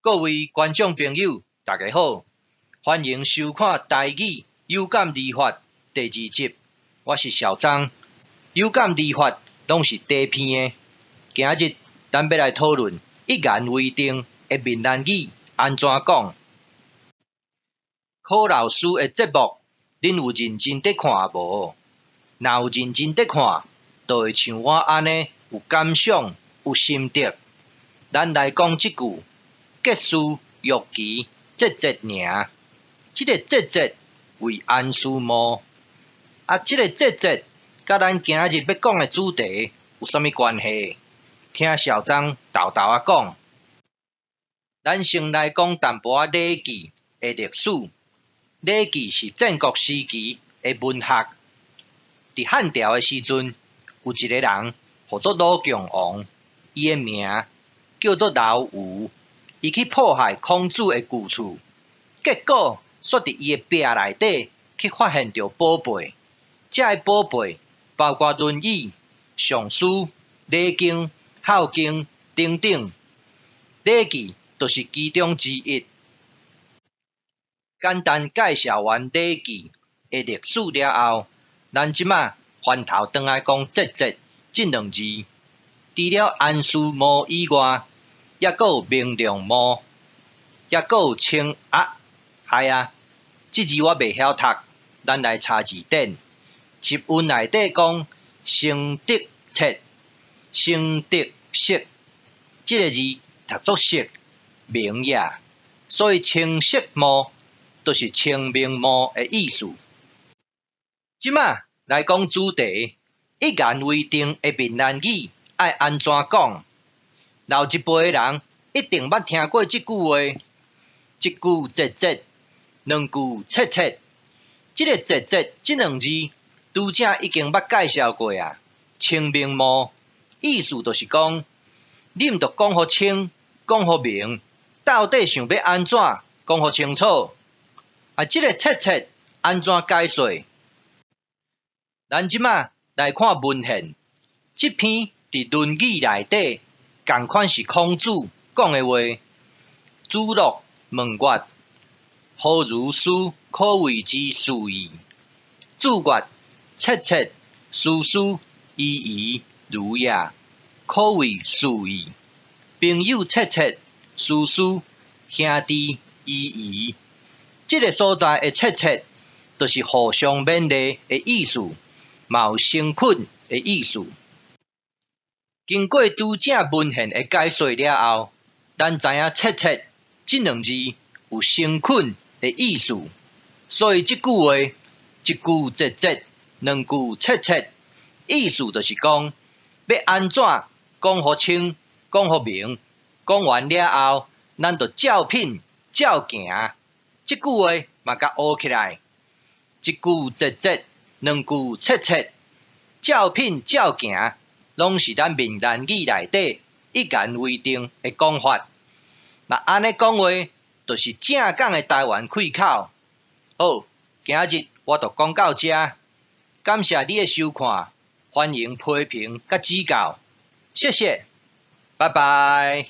各位觀眾朋友，大家好，歡迎收看台語有感而發第二集。我是小張，有感而發攏是短篇的。今日咱欲來討論一言為定的閩南語按怎講。柯老師的節目，恁有認真佇看無？若有認真佇看，就會像我按呢有感想、有心得。咱來講這句：結事欲其節節爾。這个節節為安事墓。啊，這个節節佮咱今日欲講的主題有啥物關係？聽小張沓沓仔講。咱先來講淡薄仔禮記的歷史。禮記是戰國時期的文學。佇漢朝的時陣，有一个人號做魯共王，伊的名叫做劉虞。伊去破壞孔子的舊厝，結果煞佇伊的壁內底去發現著寶貝。這个寶貝包括《論語》、《尚書》、《禮經》、《孝經》等等，《禮記》就是其中之一。簡單介紹完《禮記》的歷史了後，咱這馬翻頭轉來講“節節”這兩字。除了安事墓以外，猶閣有明良墓，猶閣有清啊，係啊，這字我袂曉讀，咱來查字典。集韻內底講，成得切，成得色，這个字讀做色，明也，所以清色墓就是清明墓的意思。這馬來講主題，一言為定的閩南語愛按怎講？老一輩的人一定捌聽過這句話：一句節節，兩句切切。這个節節這兩字，拄才已經捌介紹過啊。清明墓意思就是講，你毋著講予清，講予明，到底想欲按怎，講予清楚。啊，這个切切按怎解說？咱這馬來看文獻，這篇佇《論語》內底，仝款是孔子講的話。子路問曰：何如師可謂之事矣？子曰：切切，師師，依依，如也，可謂事矣。朋友切切，師師，兄弟依依。這个所在的切切，就是互相勉勵的意思，嘛有誠懇的意思。經過拄才文獻的解說了後，咱知影切切這兩字有誠懇的意思，所以這句話一句節節，兩句切切，意思就是講欲按怎講予清，講予明，講完了後，咱就照品照行。這句話嘛共學起來，一句節節，兩句切切，照品照行，攏是咱閩南語內底一言為定的講法。若按呢講話，就是正港的台灣開口。好，今日我就講到這，感謝你的收看，歡迎批評佮指教，謝謝，拜拜。